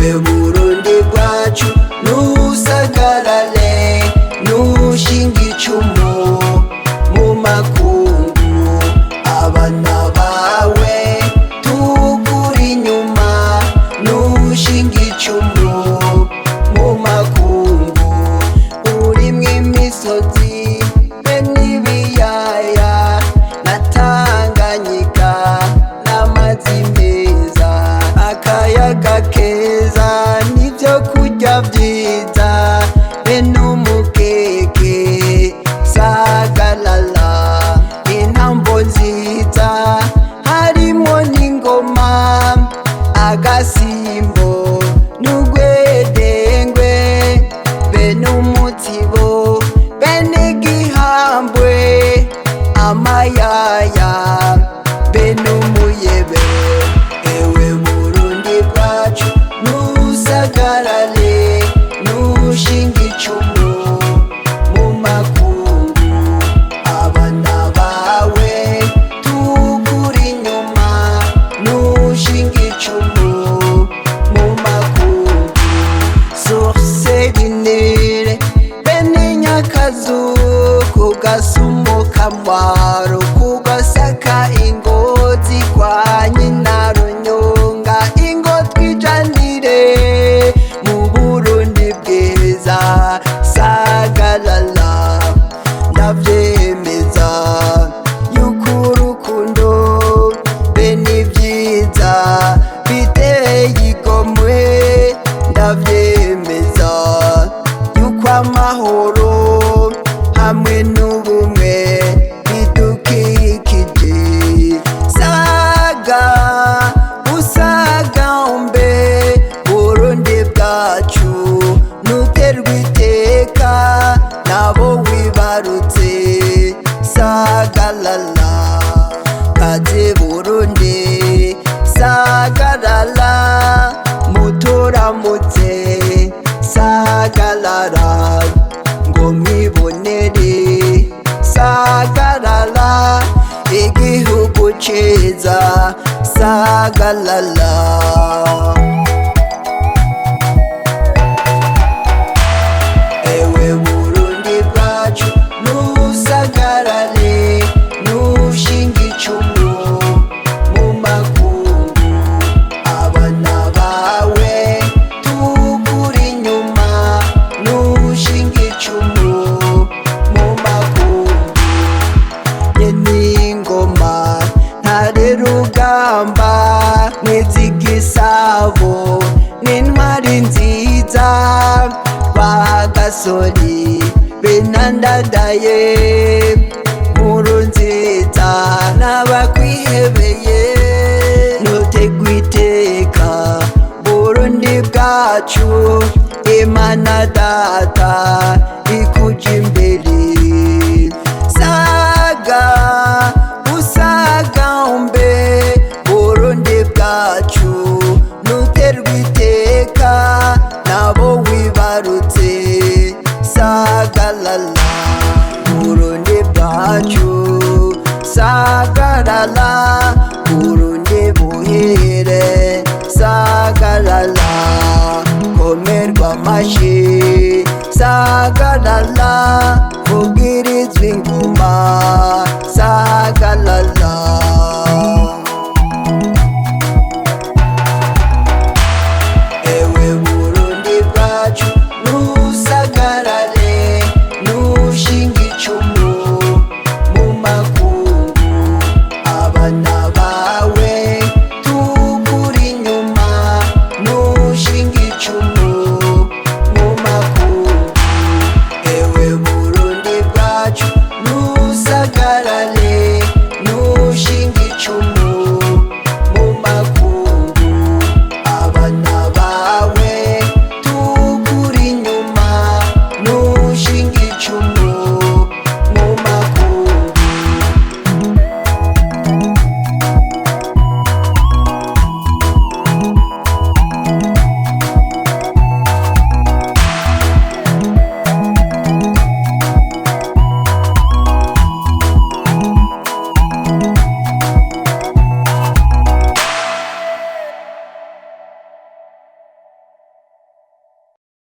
Ewe Burundi bwacu, nusagarale, nushinga icumu mu makungu. Abana bawe tukuri inyuma, nushinga icumu mu makungu. Urimwo imisozi be n'ibiyaya na Tanganyika n'amazi meza, akayaga keza n'ivyo kurya vyiza be n'umukeke. Sagalala, intambo nziza harimo n'ingoma, agasimbo n'ugwedengwe be n'umutsibo be n'igihambwe, amayaya be n'umuyebe. Ewe Burundi bwacu, nusagarale, nushinga icumu mu makungu. Abana bawe tukuri inyuma, nushinga icumu mu makungu. Source du Nil bene Nyakazu, ku gasumo kamwaro, ku gasaka ingozi kwa nyina Runyonga, ingo twijanire mu Burundi bwiza. Sagalala, ndavyemeza yuko urukundo be n'ivyiza biteye igomwe. Ndavyemeza yuko amahoro hamwe n'ubumwe bidukikije. Saga usagambe Burundi bwacu, nuterwa iteka nabo wibarutse. Sagalala, kaze Burundi, sagalala, muturamutse. Sagalala, ngo mwibonere. Sagalala, igihugu ciza. Sagalala. Ewe Burundi bwacu, nusagarale, nushinga icumu mu makungu. Abana bawe tukuri inyuma, nushinga icumu mu makungu. N'ingoma ntare rugamba, n'izigisabo n'intwari nziza, bagasori benandadaye, nkuru nziza n'abakwihebeye. Nutegwa iteka Burundi bwacu, Imana data ikuja imbere. Saga usagambe Burundi bwacu, nuterwa iteka nabo wibarutse. Sagalala, Burundi bwacu, sagalala, Burundi buhire. Sagalala, komerwa amashi. Sagalala, vugirizwa ingoma.